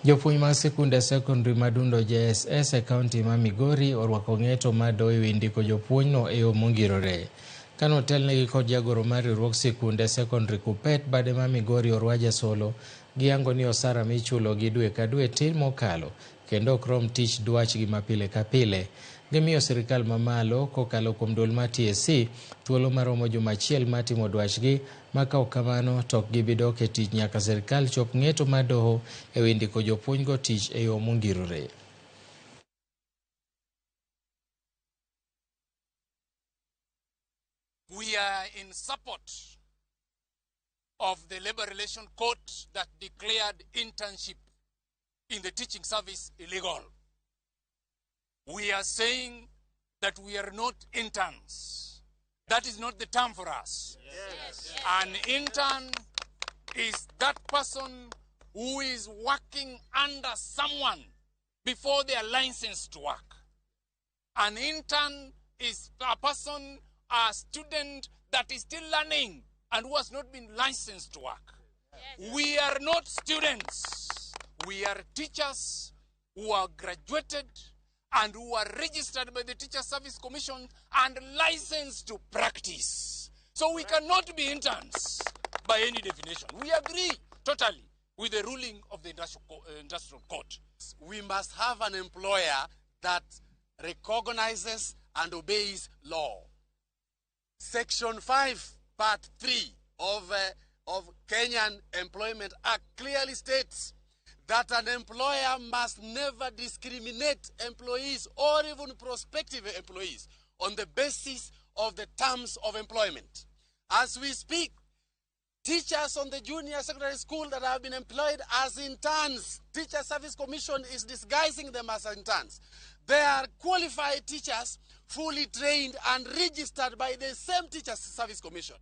Jopuonj mag sikunde sekondari ma Dundo JSS e kaunti ma Migori orwako ng'eto mar doho ewi ndiko jopuonjno e yo mongirore. Kanotelnegi kod jagoro mar riwruog sikunde sekondari KUPPET bade ma Migori Orwaja Solo, giyango ni osara michulogi dwe ka dwe tin mokalo kendo ok rom tich dwachgi ma pile ka pile. Gimiyo sirikal mamalo kokalo kuom duol mar TSC thuolo maromo juma achiel mar timo dwachgi ma ka ok kamano to ok gibi dok e tich nyaka sirikal chop ng'eto mar doho ewi ndiko jopuonjgo tich e yo mongirore. We are in support of the Labor Relations Court that declared internship in the teaching service illegal. We are saying that we are not interns. That is not the term for us. Yes. An intern is that person who is working under someone before they are licensed to work. An intern is a person, a student that is still learning and who has not been licensed to work. Yes. We are not students. We are teachers who are graduated and who are registered by the Teacher Service Commission and licensed to practice. So we cannot be interns by any definition. We agree totally with the ruling of the Industrial Court. We must have an employer that recognizes and obeys law. Section 5, Part 3 of Kenyan Employment Act clearly states that an employer must never discriminate employees or even prospective employees on the basis of the terms of employment. As we speak, teachers on the junior secondary school that have been employed as interns, Teacher Service Commission is disguising them as interns. They are qualified teachers, fully trained and registered by the same Teacher Service Commission.